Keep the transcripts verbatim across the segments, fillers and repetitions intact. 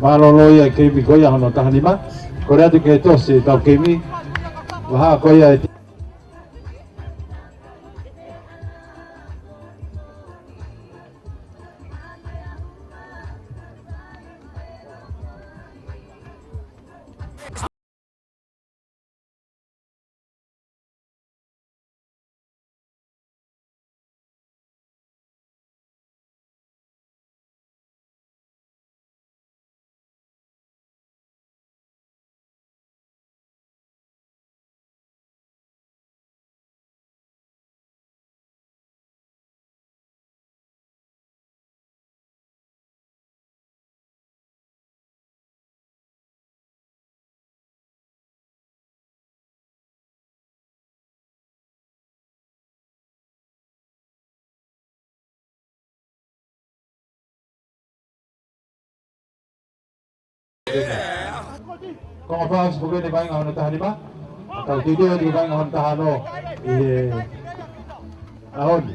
Mālōlō ia e keimi ko ia hono taha nima. Kole atu ke tosi ʻetau keimi. Vaha ko ia e Konga Flames pokene vaʻinga hono taha nima. Tau tui tui atu vaʻinga hono taha ono ʻi he ʻaho ni.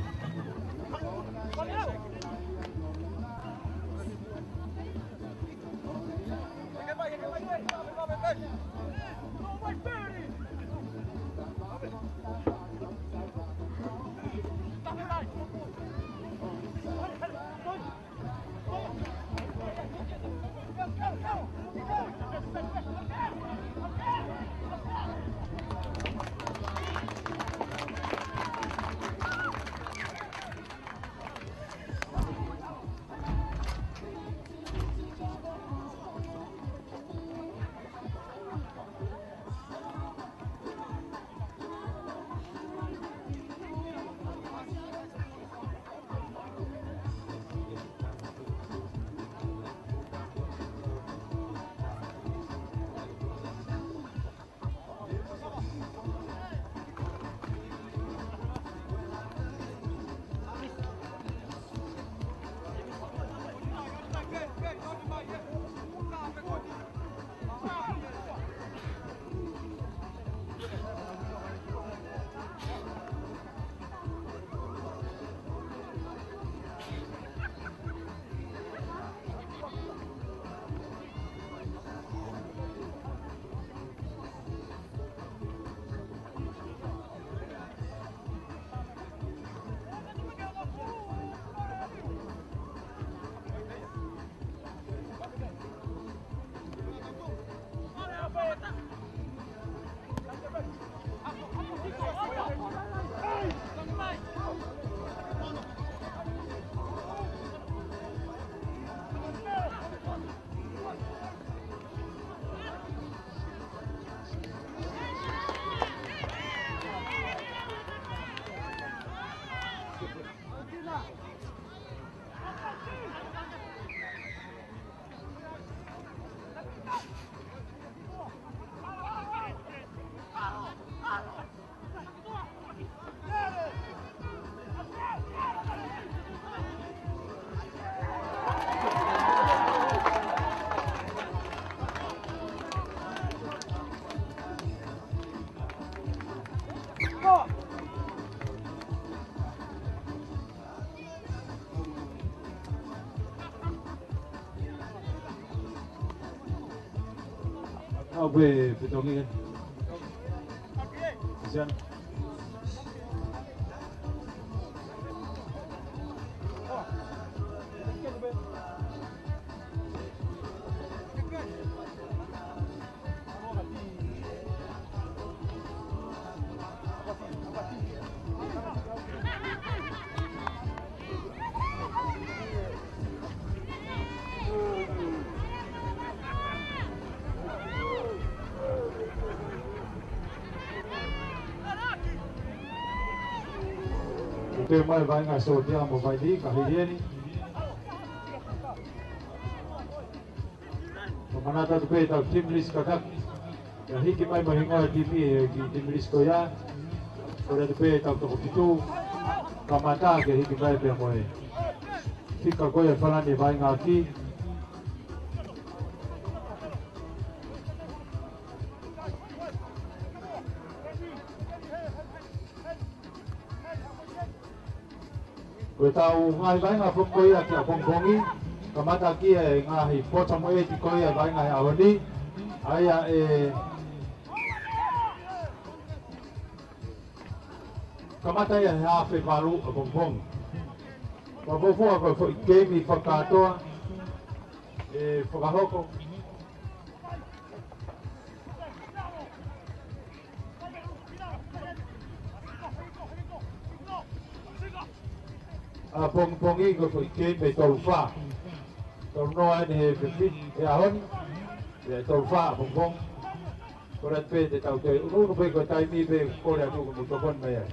Au pē, pē tongi. Sian. Ko e mai vaʻinga Sōtia mo Vaili, ka hili eni. Ko e manatu atu pē ʻetau team list kātaki. Ke hiki mai mo e hingoa e tipi ʻe ki he team list ko ia. Kole atu pē ʻetau toko fitu. Kamata ke hiki mai pea mo e fika ko ia ʻe falani e vaʻinga ki. Ko ʻetau ngaahi vaʻinga foki ko ia ki ʻapongipongi. Kamata ki he ngaahi pota mo e tiko ia vaʻinga he ʻaho ni. ʻA ia ʻe kamata ia he hafe valu ʻapongipongi. Fakafuofua ko e foʻi keimi fakakātoa ʻe fakahoko. ʻApongipongi ko e foʻi keimi ʻe tolu fā. Tolu noa eni he fefine he ʻaho ni. ʻE tolu fā ʻapongipongi. Ko e lahi pē te tau toe ʻunuʻunu pē ko e taimi pē ko e ʻalu ko e mutokon mai ai.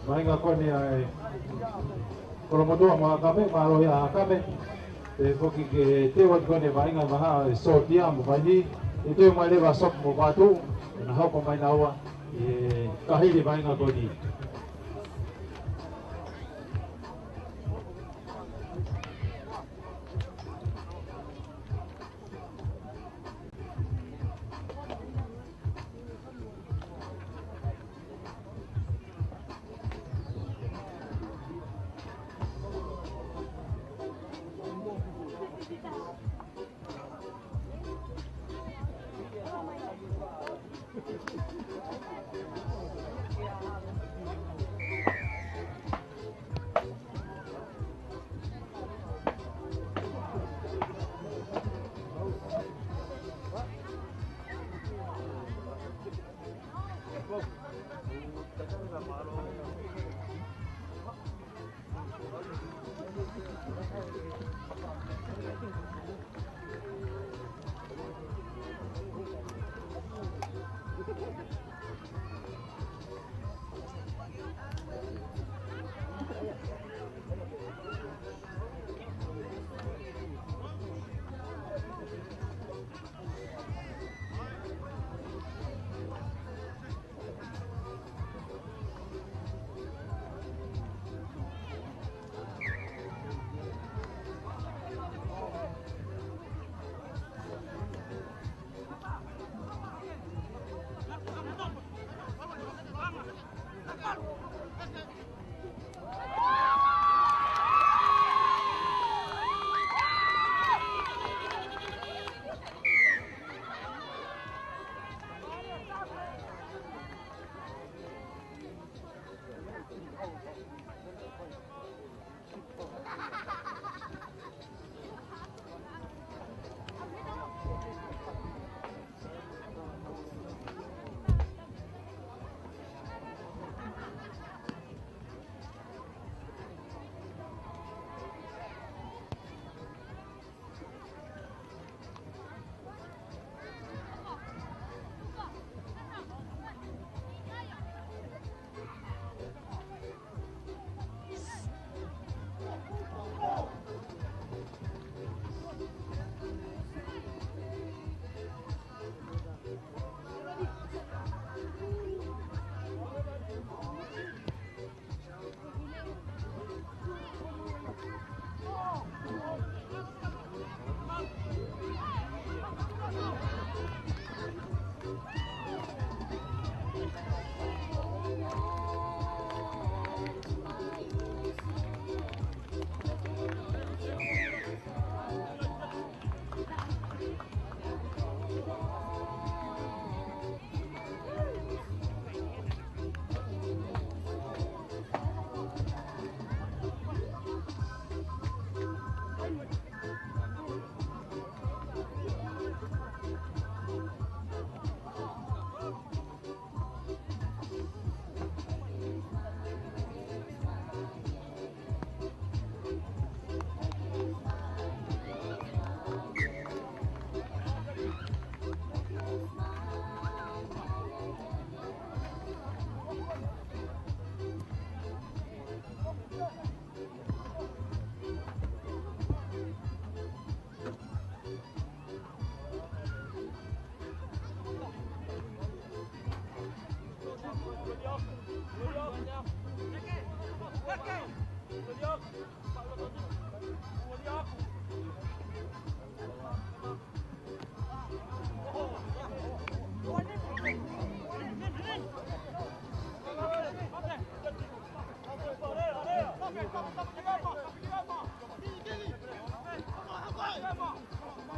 Vaʻinga ko eni ʻa e Kolomotuʻa mo ʻAkame, mālō ʻa ʻAkame. Pea foki ke teu atu ko eni vaʻinga maha ʻe Sōtia mo Vaini, ʻe teu mai leva Sopu mo Patu, ʻe na hoko mai naua, ʻe kahili vaʻinga ko eni.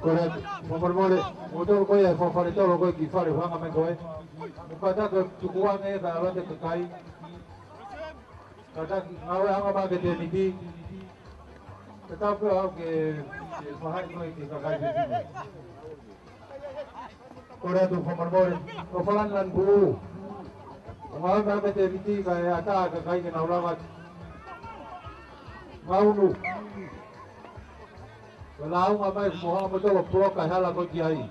Kole atu, fakamolemole, mou tolo ko ia he fale tolo ko ē ki fale, hanga mai ko ē. Mou kātaki tukuange ka ʻave atu e kakai. Kātaki ngāue hanga mai ki he tēniti. Tatau pē au ke, ke fakahā ko ē ki he kakai pē. Kole atu fakamolemole, ko Falani Lanupulu. ʻO ngāue mai ki he tēniti kae ʻatā e kakai ke nau lava atu. Ngaunu. Ko e lāunga mai, ko e hanga mo tolo puloka e hala ko ē ki ai.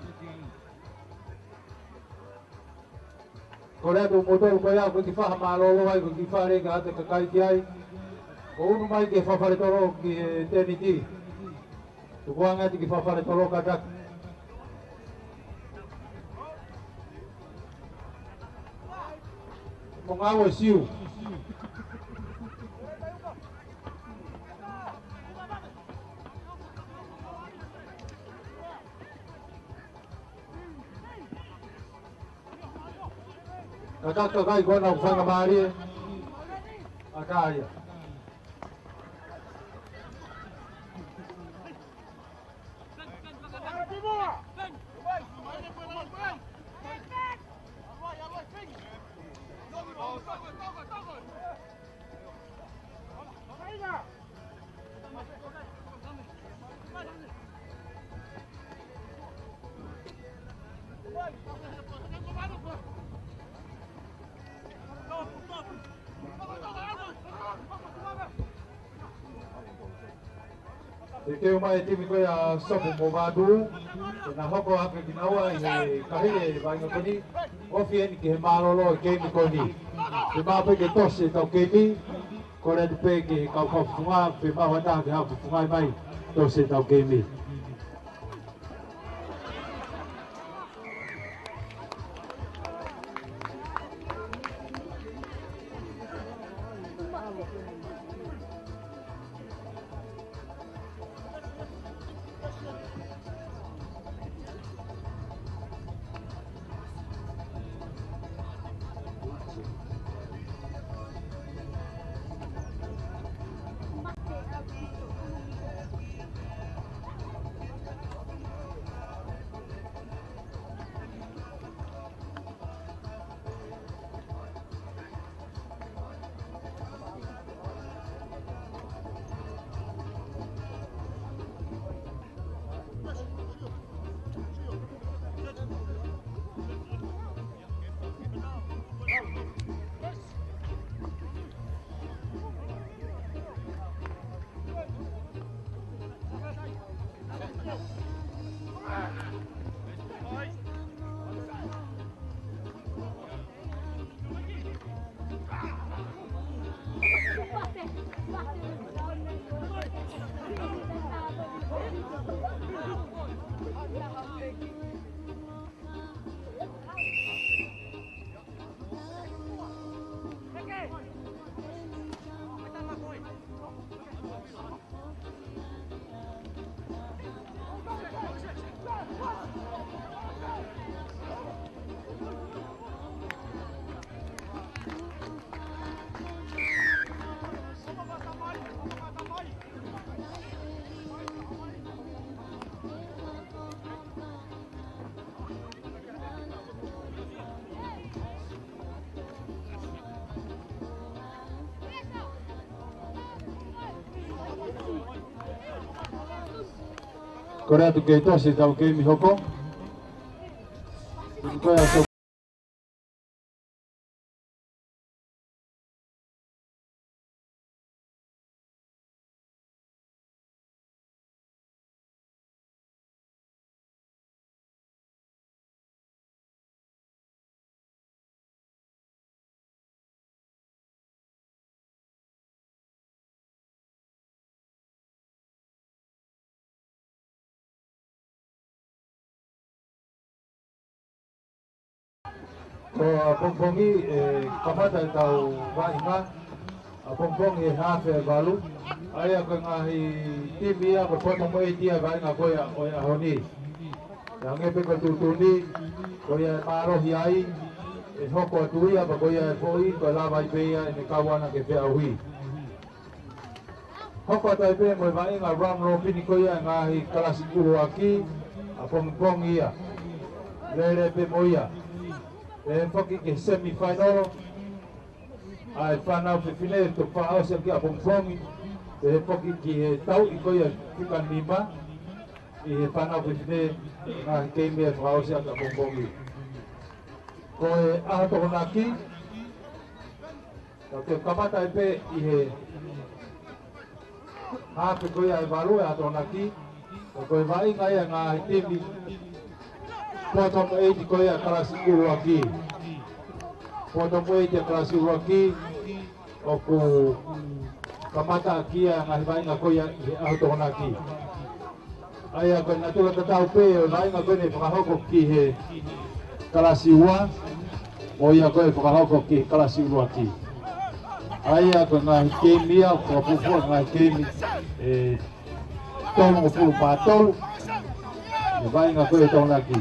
Kole atu mou tolo ko ia ko ē ki faha mālōlō ai, ko ē ki fale ka ʻave e kakai ki ai. Ko unu mai ki he fale tolo ki he tēniti. Tukuange atu ki fale tolo kātaki. Mo ngāue siu. Kātaki kakai ko ena ʻoku faingamālie. ʻAtā ia. Teuteu mai e timi ko ia ʻa Sopu mo Vatu, ke na hoko atu kinaua ʻi he kahaʻi e vaʻinga ko eni, ofi eni ki he mālōlō e keimi ko eni. Ke maʻu pē ke tosi e tau keimi, kole atu pē ki he kau fakafofonga, ke maʻu ha taha ke haʻu ʻo fofongaʻi mai, tosi e tau keimi. Kole atu ke tosi e tau keimi hoko. Ko ia Sopu. Ko e pongipongi, ʻe kamata e tau vaʻinga. ʻapongipongi he hafe valu. ʻA ia ko e ngaahi timi ia ko e poto mo e ʻeiti ia vaʻinga ko ia ʻo e ʻaho ni. Hangē pē ko e tuʻutuʻuni, ko ia ʻe mālohi ai, ʻe hoko atu ia, pea ko ia ʻe foʻi, ko e lava ai pē ia ʻene kau ʻana ki he feʻauhi. Hoko atu ai pē mo e vaʻinga round robin ko ia ʻa e ngaahi kalasi ʻuluaki, ʻapongipongi ia. Lele pē mo ia. ʻE foki ki he semifinal, ʻa e fānau fefine ʻe toko fā ʻosi ʻaki ʻapongipongi, ʻe foki ki he tauʻi ko ia fika nima, ʻi he fānau fefine, ngaahi keimi ʻe fā ʻosi ʻaki ʻapongipongi. Ko e ʻaho Tokonaki, ka ke kamata ai pē ʻi he hafe ko ia ʻe valu ʻa e ʻaho Tokonaki, ka ko e vaʻinga ia ʻa e ngaahi timi poto mo e ʻeiti ko ia kalasi ʻuluaki. Poto mo e ʻeiti ʻa e kalasi ʻuluaki, ʻoku kamata ʻaki ia ʻa e ngaahi vaʻinga ko ia ʻi he ʻaho Tokonaki. ʻA ia ko e natula tatau pē ʻo e vaʻinga ko eni ʻe fakahoko ki he kalasi ua, mo ia ko ē ʻe fakahoko ki he kalasi ʻuluaki. ʻA ia ko e ngaahi keimi ia, ʻoku fakafuofua ngaahi keimi ʻe tolungofulu mā tolu, ʻa e vaʻinga ko ē ʻa e Tokonaki.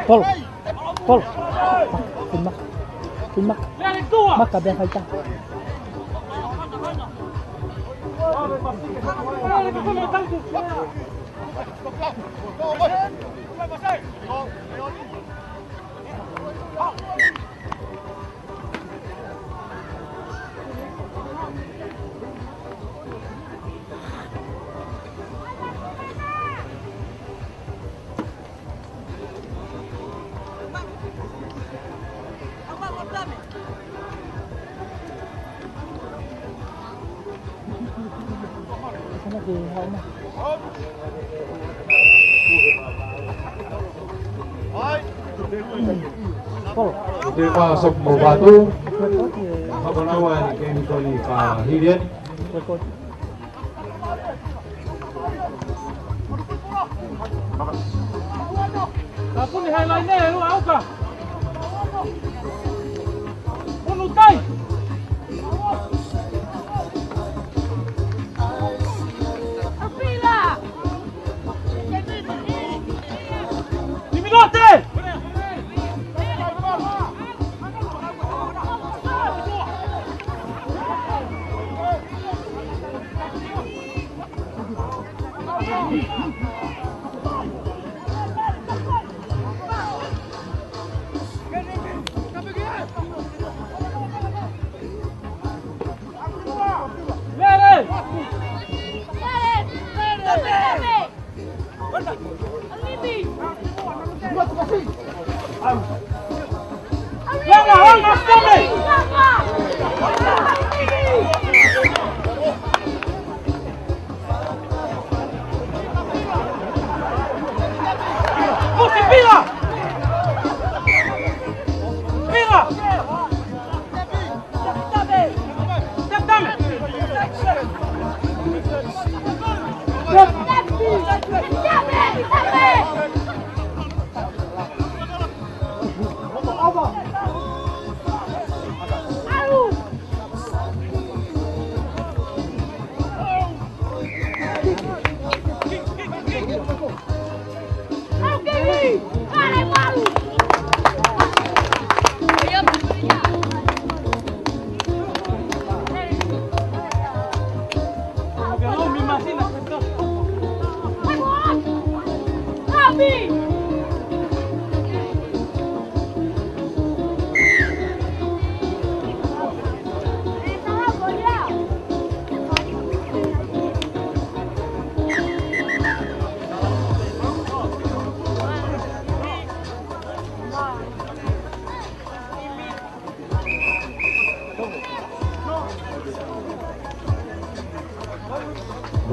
Kolo. Kolo. Maka. Maka. Maka pea fai taha. Te pa sop mo vatu. Hako na ua ke mi koni ka hili eni. Kapuni hai laine e ua auka. Unu tai. Apila. Timilote.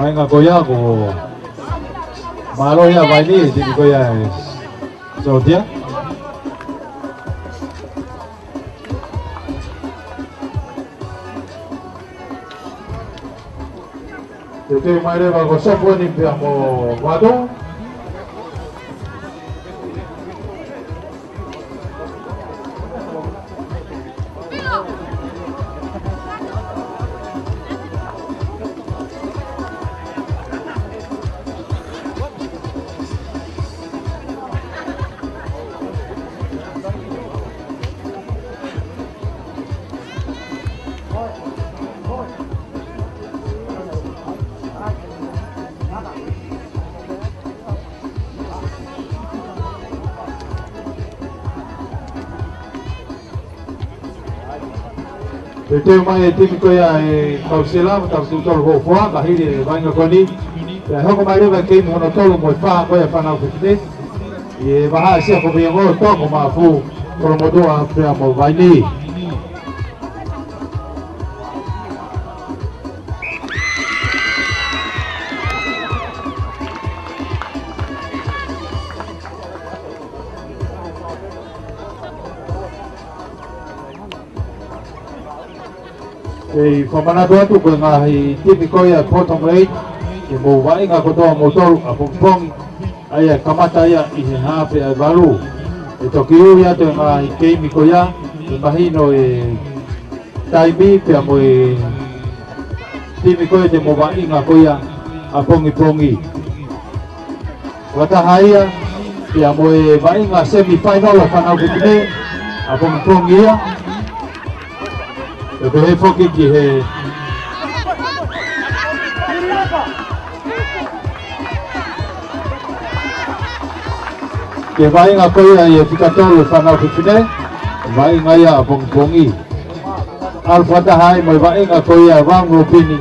Vaʻinga ko ia ko mālō ia Vaini, timi ko ia ʻe Sōtia. Teuteu mai leva ko Soponi pea mo Vatu. Teuteu mai e timi ko ia ʻe Kausela, mo tau tū tolu ho fua, ka hili e vaʻinga ko eni. Pea hoko mai leva e keimi hono tolu mo e fā ko ia fānau fefine. ʻI he vahaʻa ʻa Siakomiango, Toʻomafu, Kolomotuʻa pea mo Vaini. ʻE fakamanatu atu ko e ngaahi timi ko ia ʻa e bottom eight, ke mou vaʻinga kotoa moutolu ʻapongipongi, ʻa ia ʻe kamata ia ʻi he haafe ʻa e valu. ʻE toki ui atu e ngaahi keimi ko ia, ʻe mahino e taimi pea mo e timi ko ia te mou vaʻinga ko ia ʻapongipongi. Fakataha ia, Pea mo e vaʻinga semifinal ʻo e fānau fefine ʻapongipongi ia. ʻE pehē foki ki he ki he vaʻinga ko ia ʻi he fika tolu ʻo e fānau fefine, vaʻinga ia ʻapongipongi. ʻAlu fakataha ai mo e vaʻinga ko ia ʻa e vaunga ʻo e pini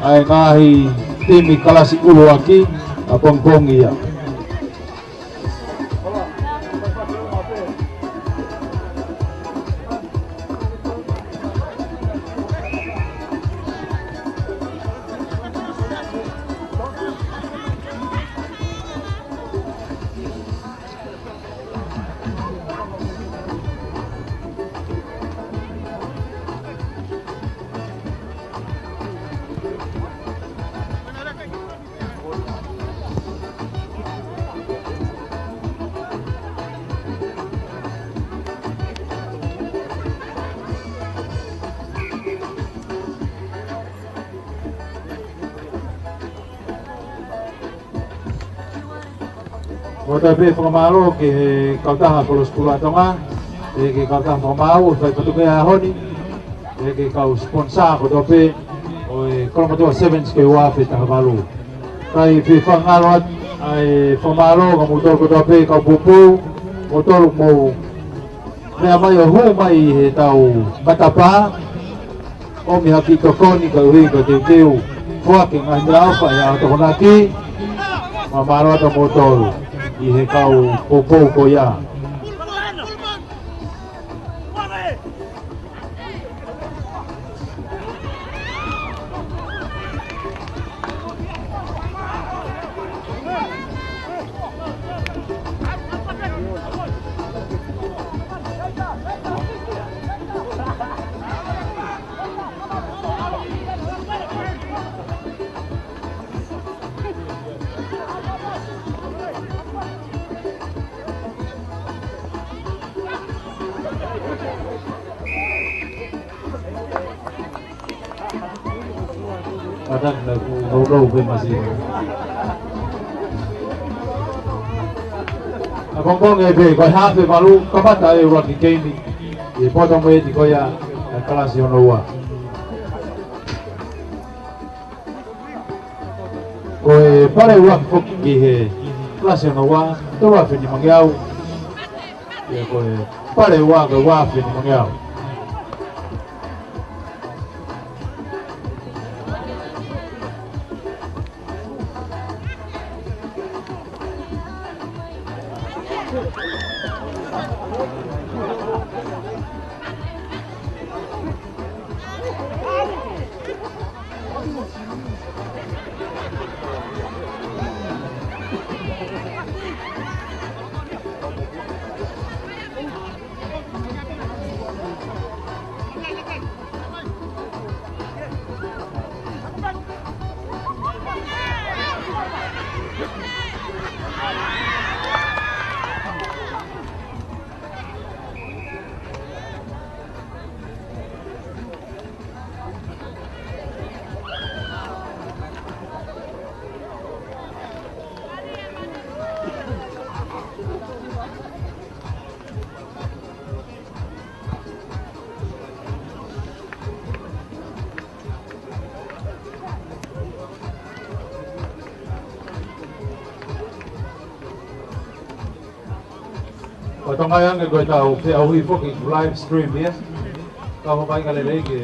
ʻa e ngaahi timi kalasi ʻuluaki ʻapongipongi ia. ʻOatu pē fakamālō ki he kautaha Kolosi Pulu ʻa Tonga, ʻe ki he kautaha fakamaau ʻo e fai fatongia ʻaho ni, ʻe ki he kau sponsor kotoa pē ʻo e Kolomotuʻa Sevens ki he ua afe taha valu. Kae fie fakangalo atu ʻa e fakamālō kia moutolu kotoa pē kau poupou, moutolu mou meʻa mai ʻo hū mai ʻi heʻetau matapā, ʻomi ha kiʻi tokoni koeʻuhi ko e teuteu foaki e ngaahi meʻaʻofa ʻi he ʻaho Tokonaki. Fakamālō atu moutolu ʻi he kau poupou ko ia. Kātaki naʻa ku nounou pē masina. ʻApongipongi pē, ko e hafe valu, kamata e ʻuluaki keimi ʻi he poto mo e ʻeti ko ia ʻa e kalasi hono ua. Ko e pale ua foki ki he kalasi hono ua, tolu afe nimangeau. Ia ko e pale ua ko e ua afe nimangeau. ʻOku tau ngāueʻaki ko ʻetau feʻauhi foki live stream ia. Ka ʻoku ʻikai ke lelei ke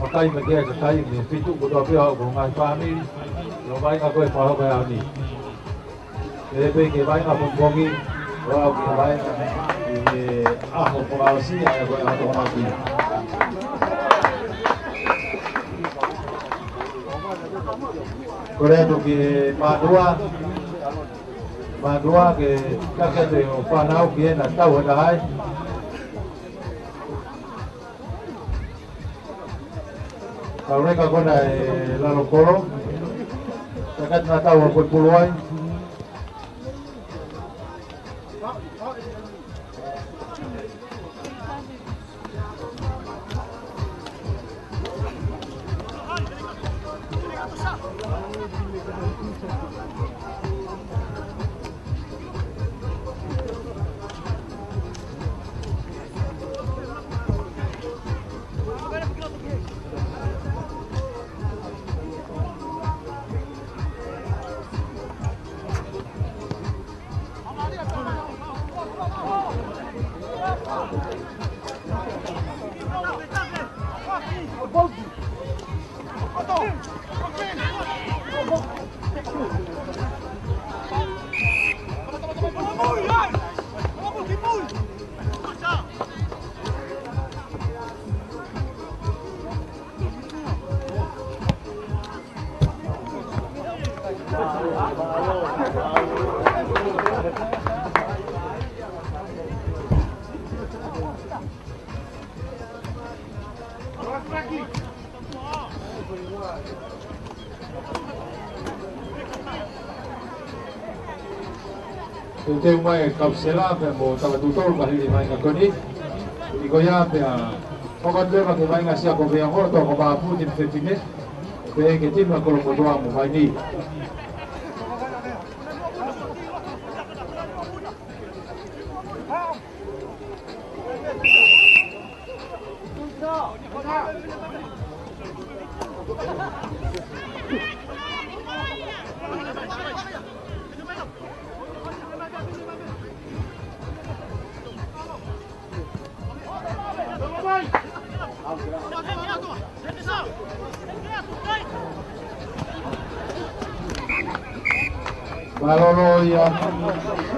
makai mai ke kakai mei he feituʻu kotoa pē ʻo e ngaahi fāmili. ʻOku ʻikai ko e fakahoko ʻa e ʻaho ni. Pea pē ke vaʻinga pongipongi, ʻo aʻu ki he vaʻinga ʻi he ʻaho fakaʻosi, ʻa ia ko e ʻaho Tokonaki. Kole atu ki he mātuʻa, mātuʻa ke taki atu ʻo fānau ki heʻena tau ha taha ai. Kau leka ko ena ʻi lalo kolo. Taki atu ʻena tau ʻo pui pulu ai. Teuteu mai e kausela pea mo Tavatuʻutolu ka hili mai ka koni. Ko ia pea hoko atu leva ki he vaʻinga sia ko Veango, toka ko Mapu, timi fefine. Pea ke timi ʻa Kolomotuʻa mo Vaini. Mālōlō ia.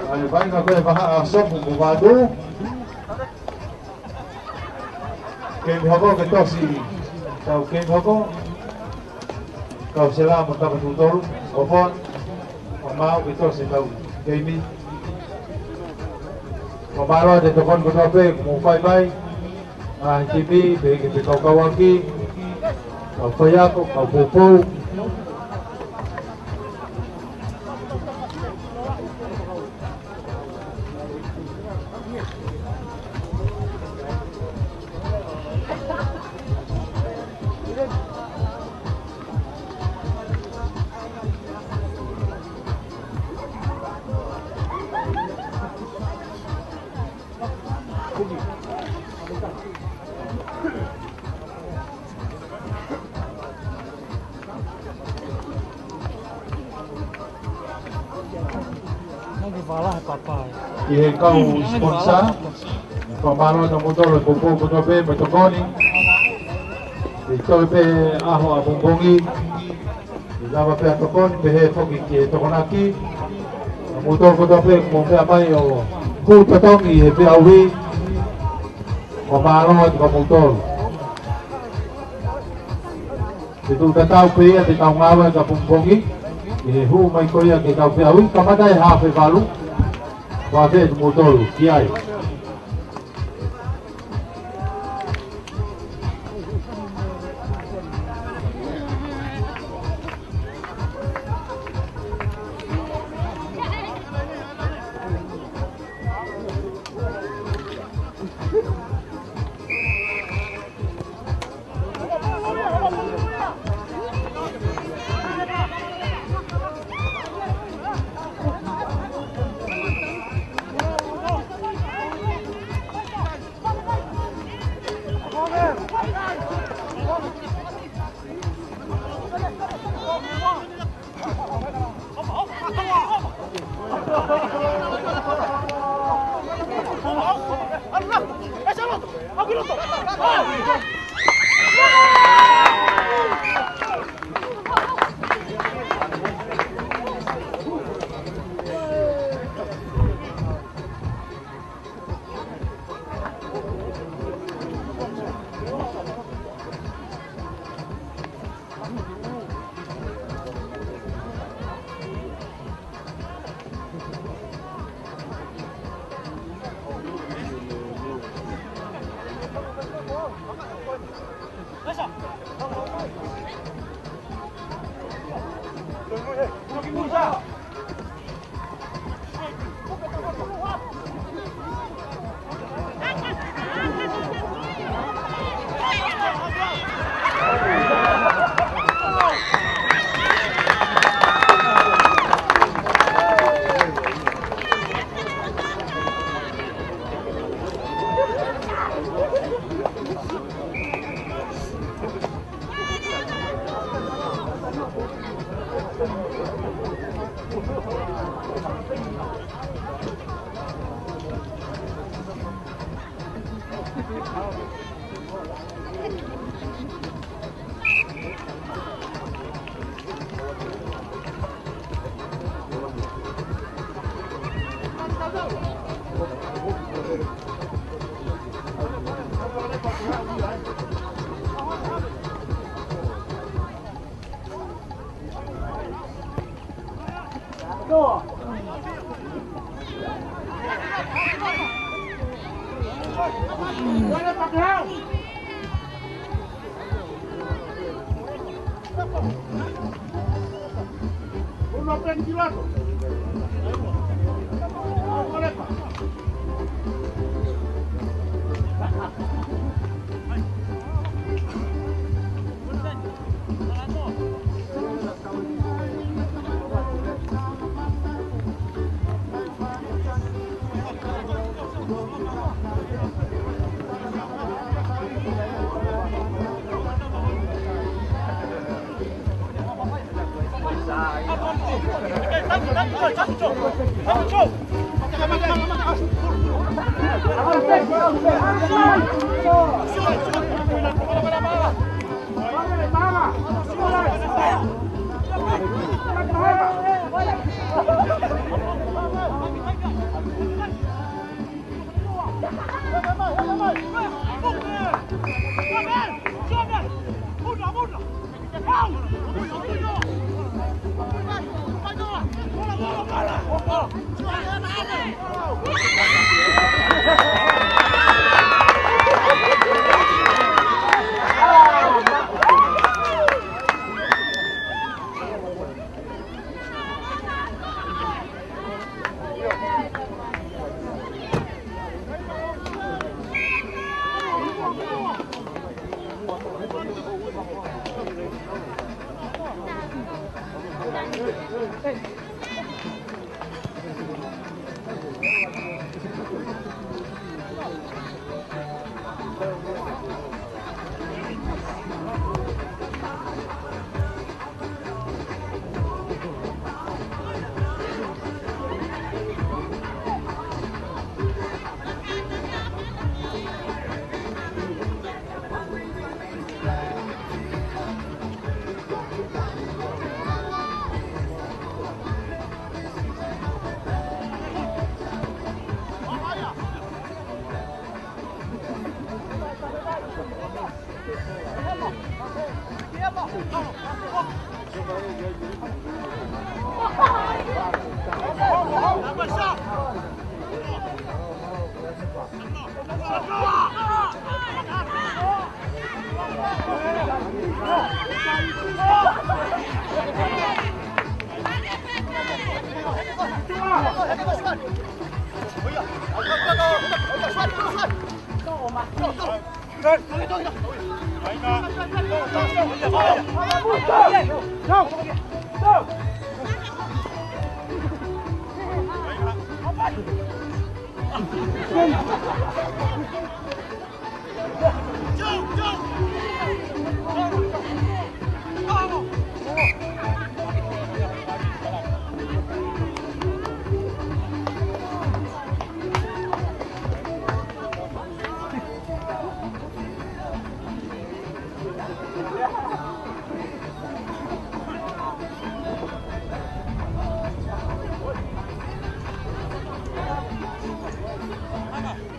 ʻAi, vaʻinga ko e vahaʻa Sopu mo Vatu. Kemi hoko ke tosi, tau kemi hoko. Kausela mo Tavatuʻutolu, ʻo Fon, ʻo mau ke tosi tau kemi. Ko mālō ʻa e tokoni kotoa pē, mo fai mai. ʻA e timi, pehē ki he kaukauʻaki, kau faiako, kau poupou. Nagi vala he papai. ʻI he kau sponsor, fakamālō atu moutolu e poupou kotoa pē mo e tokoni. ʻI he toe pē ʻaho ʻapongipongi. ʻI lava pē ʻa tokoni, pehē foki ki he Tokonaki. Moutolu kotoa pē, mou meʻa mai ʻo hū totongi he peau ʻi. Fakamālō atu kia moutolu. Te tuʻu tatau pē ia, te tau ngāue atu ʻapongipongi. ʻI he hū mai ko ia ki he kau peau ʻi, kamata he hafe valu. Vave atu moutolu, ki ai.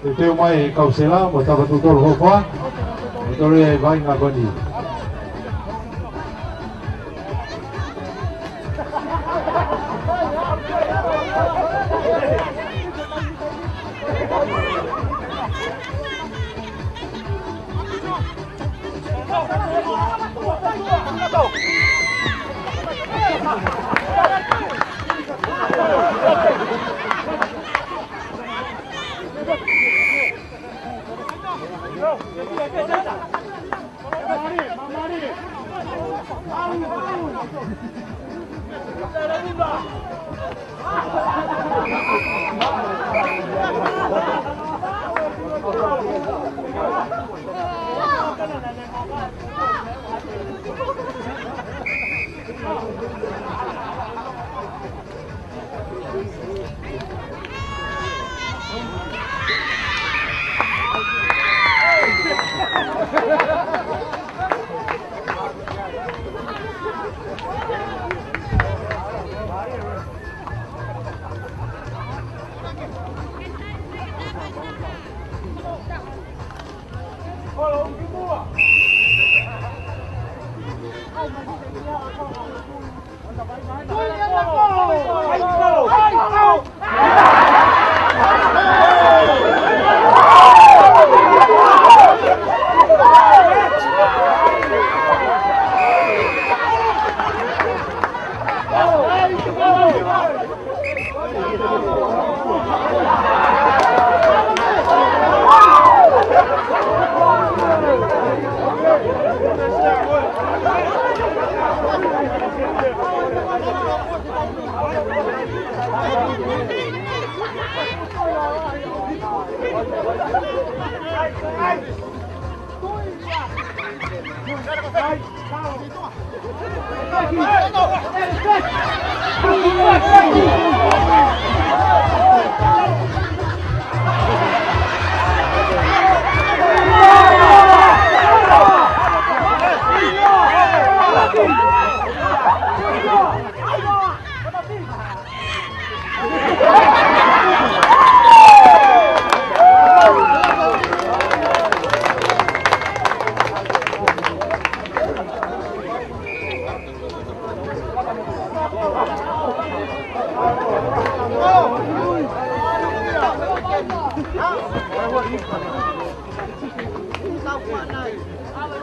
Teuteu mai e kau sela mo e tapa tūtolu hokoa. Mo tolu e vaʻinga ko eni.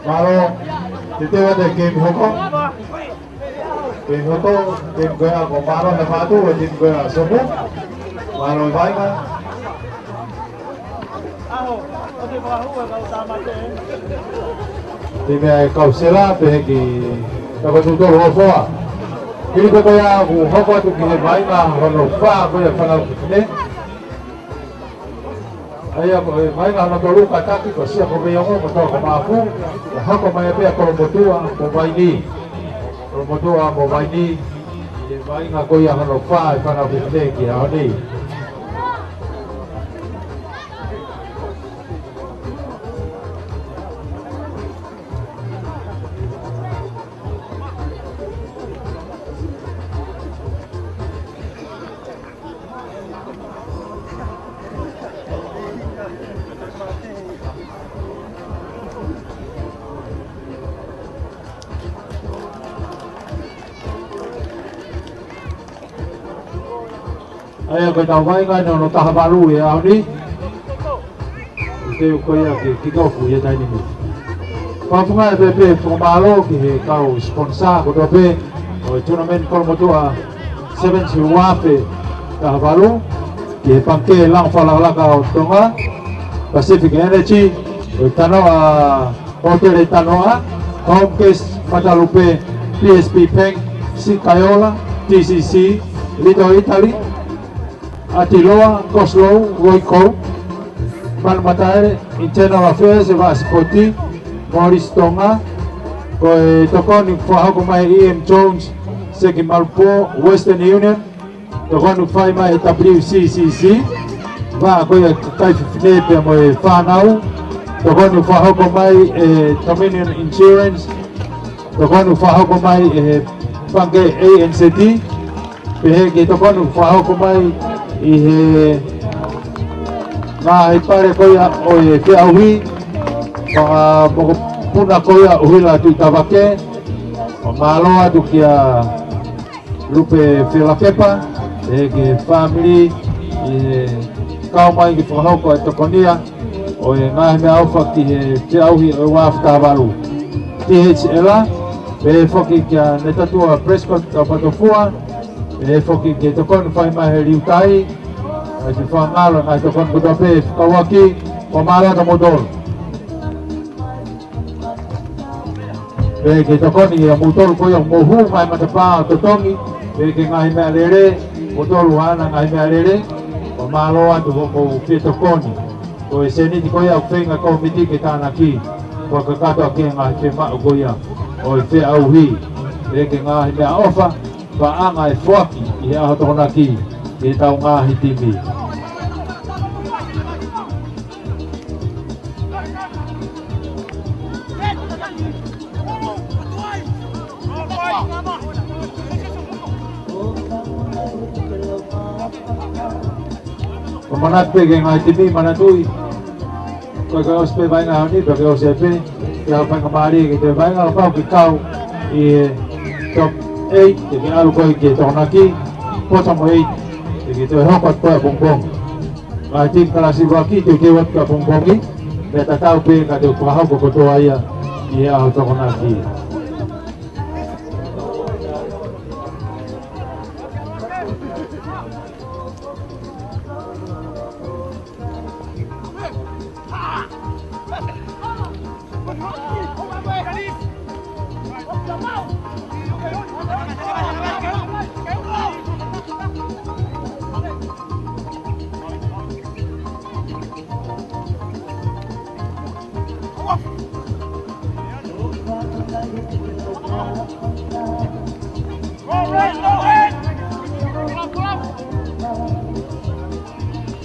Mālō, te teu atu e keimi hoko. Keimi hoko, keimi ko ia ko mālō na fatu, e keimi ko ia sopu. Mālō e vainga. Te mea e kau sela, pehē ki he kau tūtolo ʻo e foa. Hili pē ko ia ʻoku hoko atu ki he vainga hono fā ko ia fānau fefine. ʻA ia ko e vainga hono tolu kātaki ko Siakoveiongo mo Toa ko Mafu. Ka hoko mai pē ʻa Kolomotuʻa mo Vaini. Kolomotuʻa mo Vaini. ʻI he vainga ko ia hono fā e fānau fefine ki he ʻaho ni. ʻA ia ko e tau vainga ʻeni hono taha valu ʻi he ʻaho ni. ʻI he ko ia ke kick off ʻi he taimi ni. Fakafofonga pē pē fakamālō ki he kau sponsor kotoa pē ʻo e tournament Kolomotuʻa Sevens ʻi he uafe taha valu, ki he Pangikē Lango Fakalakalaka ʻo Tonga, Pacific Energy, ʻo e Tanoa, Hōtele Tanoa, Home Guest Matalupe, P S B Bank, Sikaiola, T C C, Little Italy, ʻAtiloa, Coslow, Royco, Manumataele, Internal Affairs, e Vaʻa Sipoti, Morris Tonga, ko e tokoni fakahoko mai ʻe Ian Jones, Seki Malupo, Western Union, tokoni fai mai ʻe W C C C, vaʻa ko ia kakai fefine pea mo e fānau, tokoni fakahoko mai ʻe Dominion Insurance, tokoni fakahoko mai ʻe he Pangikē A N Z, pehē ki he tokoni fakahoko mai ʻi he ngaahi pale ko ia ʻo e feʻauhi, fanga mokopuna ko ia ʻUhila Tuʻitavake, ʻo mālō atu kia Lupe Fielakepa, pehē ki he fāmili ʻi he kau mai ke fakahoko e tokonia ʻo e ngaahi meʻaʻofa ki he feʻauhi ʻo e uafe taha valu. T H L, pehē foki kia Netatua Prescott Taupatofua, pehē foki ki he tokoni fai mai he Liutai, ʻa e fie fakangalo ngaahi tokoni kotoa pē fekauʻaki, ko mālō atu moutolu. Pehē ki he tokoni ʻa moutolu ko ia ʻoku mou hū mai matapā ʻo totongi, pehē ki he ngaahi meʻalele, moutolu ʻa e ngaahi meʻalele, ko mālō atu hoʻomou fie tokoni. Ko e sēniti ko ia ʻoku feinga e kōmiti ke tānaki, fakakakato ʻaki e ngaahi fiemaʻu ko ia ʻo e feʻauhi, pehē ki he ngaahi meʻaʻofa, paʻanga ʻe foaki ʻi he ʻaho Tokonaki, ki he tau ngaahi timi. Ko e manatu pē ki he ngaahi timi, manatuʻi. Ko e ʻosi pē vainga ʻaho ni, pea ke ʻosi pē, ke ʻalu faingamālie ke toe vainga, ʻo pau ke kau ʻi he top eight, ke ke ʻalu koe ki he Tokonaki, bottom eight, ke ke toe hoko atu koe ʻapongipongi. Ngaahi timi kalasi ʻuluaki, teuteu atu ki ʻapongipongi, pea tatau pē ka te u fakahoko kotoa ia ʻi he ʻaho Tokonaki.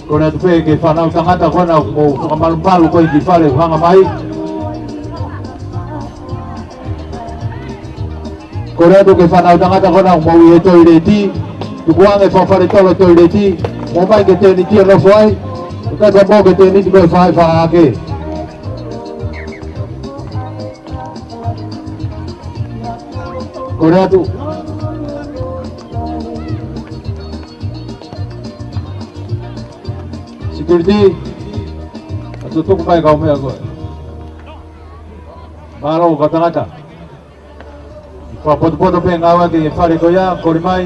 Kole atu pē ki he fānau tangata ko ena ʻoku mou fakamalumalu ko ē ki fale ʻoku hanga mai. Kole atu ki he fānau tangata ko ena ʻoku mou ʻi he toileti. Tukuange fakafaletolo toileti. Mou ō mai ki he tēniti ʻo nofo ai. ʻOku ʻikai ke mou ō ki he tēniti ko e fai fakahake. Kole atu. Security. Ka tutuku mai kau meʻa ko ē. Mālō kau tangata. Fakapotopoto pē ngāue ki he fale ko ia, kole mai.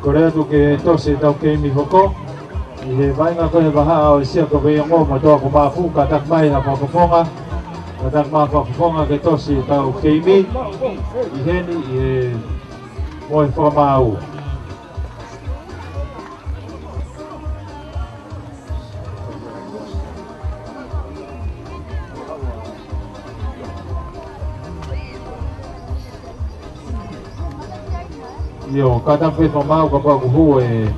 Kole atu ke tosi ʻetau keimi hoko. ʻI he vaʻinga ko ē he vahaʻa ʻo e Siakope ʻi ʻOngomātuʻa ko Mafu, kātaki mai ha fakafofonga. Kātaki mai ha fakafofonga ke tosi ʻetau keimi. ʻI heni, ʻi he mohe fakamaau. ʻIo, kātaki pē fakamaau kapau ʻoku hū e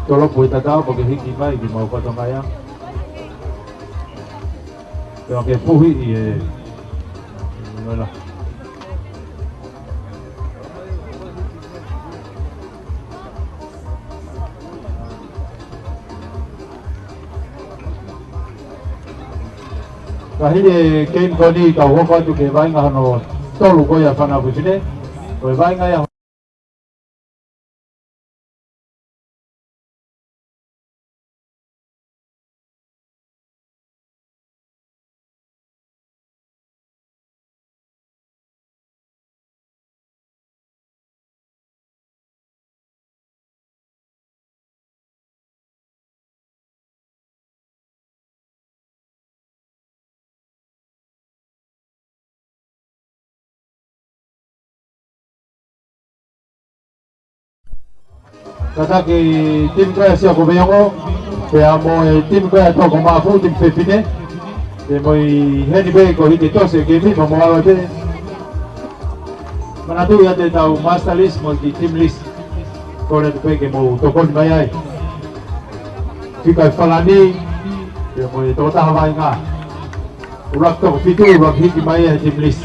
tolopu he tatau, pea ke hiki mai ke mau kātaki mai ange. Pea ke puhi ʻi he noela. Ka hili e keimi ko eni, tau hoko atu ki he vaʻinga hono tolu ko ia ʻa Fānau Fefine. Ko e vaʻinga ia Kātaki timi ko ia ʻa Siakoveongo, pea mo e timi ko ia ʻa Tokomāfulu, timi fefine. Pea mo e heni pē ko e hiki tosi e keimi pea mo ala pē. Manatuʻi ʻa ʻetau master list mo e kiʻi team list. Kole atu pē ke mou tokoni mai ai. Fika ʻe Falani, pea mo e tokotaha vaʻinga. ʻUluaki toko fitu, ʻuluaki hiki mai e team list.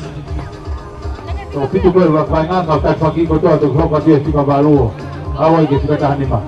Toko fitu ko e ʻuluaki vaʻinga, kau tafaʻaki kotoa, toki hoko atu e fika valu ʻo aʻu ai ki he fika taha nima.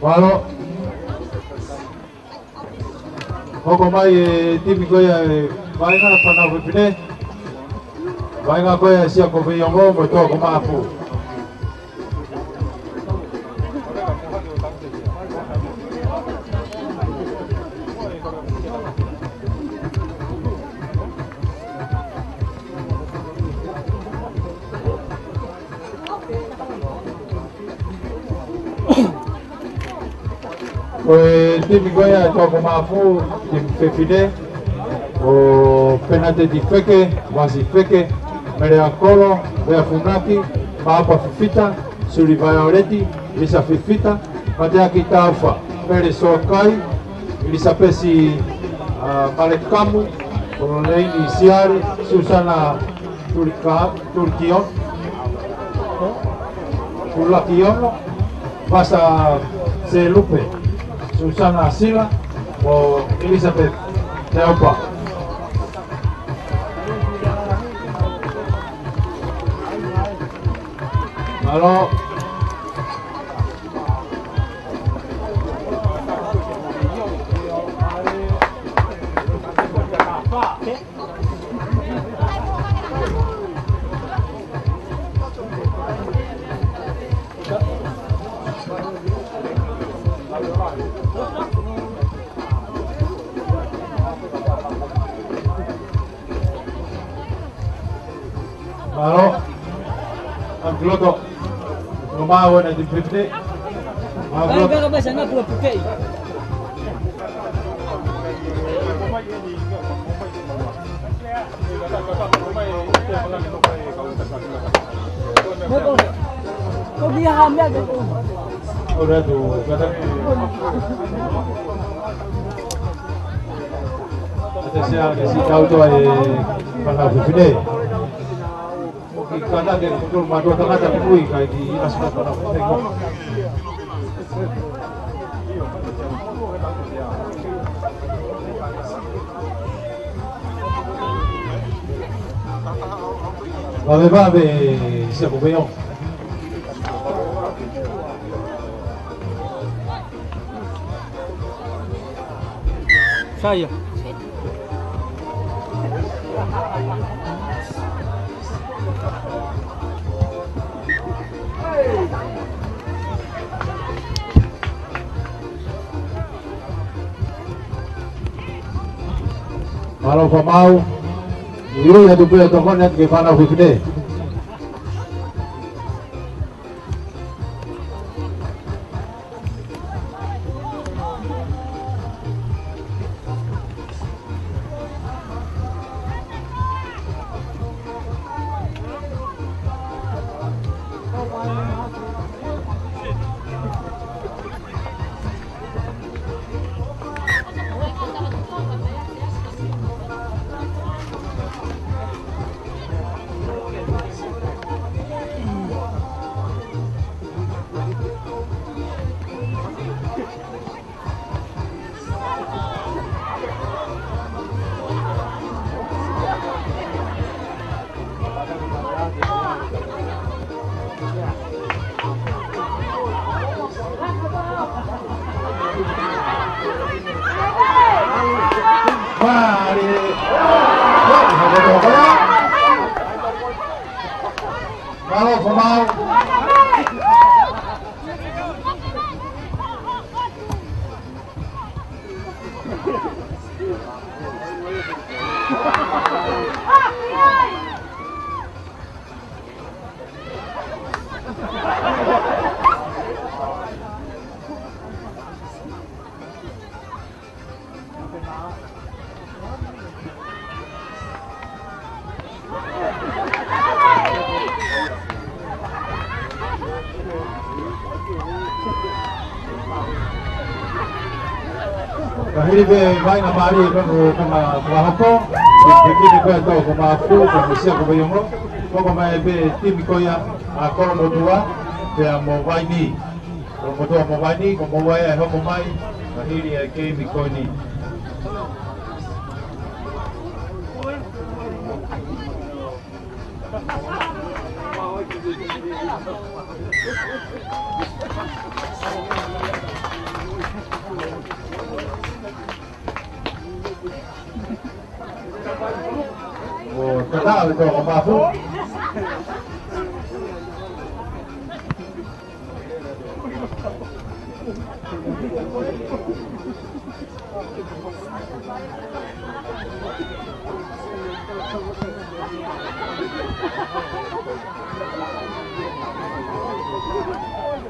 Mālō. Hoko mai e timi ko ia ʻa e Vaʻinga, fānau fefine. Vaʻinga ko ia ʻa Siakoveiongo mo Toakomaʻapu. Ko e timi ko ia ʻa Toakomaʻapu, timi fefine, ʻo Penateti Feke, Vasi Feke, Mele Akolo, Vea Funaki, Maʻopa Fifita, Suli Vaioleti, Lisa Fifita, Mateaki Taufa, Pele Soakai, Elisapesi, ʻa, Malekamu, Koloneini Siale, Susana Tulika-, Tulikio-, Tulakiono, Pasa Selupe, Susana Sila, mo Elizabeth Teopa. Mālō. Mālō. ʻAngiloto. Ko mau ena di pipte. Mālō. Vai, vai, vai, sana pua pukei. Ko, ko, ko kia ha mea ko. ʻOua ʻe tuʻu, kata. Ate sia, ke si tau toa e Fānau Fefine. Ki Kanake, ko mātou tangata ki mui, kai ki Inasi Fānau Fefine. Vavevave, Siako Veio. Saia. Mālō fakamāu. Ui atu pē tokoni atu ki he Fānau Fefine. Mālō fakamāu. Ka hili pē vaʻinga mālie ko ē ʻoku tau fakahoko, ko e timi ko ē ʻa Tokoni Mafu, ko e Siako Veio. Hoko mai pē timi ko ia ʻa Kolomotuʻa, pea mo Vaini. Kolomotuʻa mo Vaini, ko moua ia ʻe hoko mai, ka hili e keimi ko eni. ʻO tatau e Tokoni Mafu.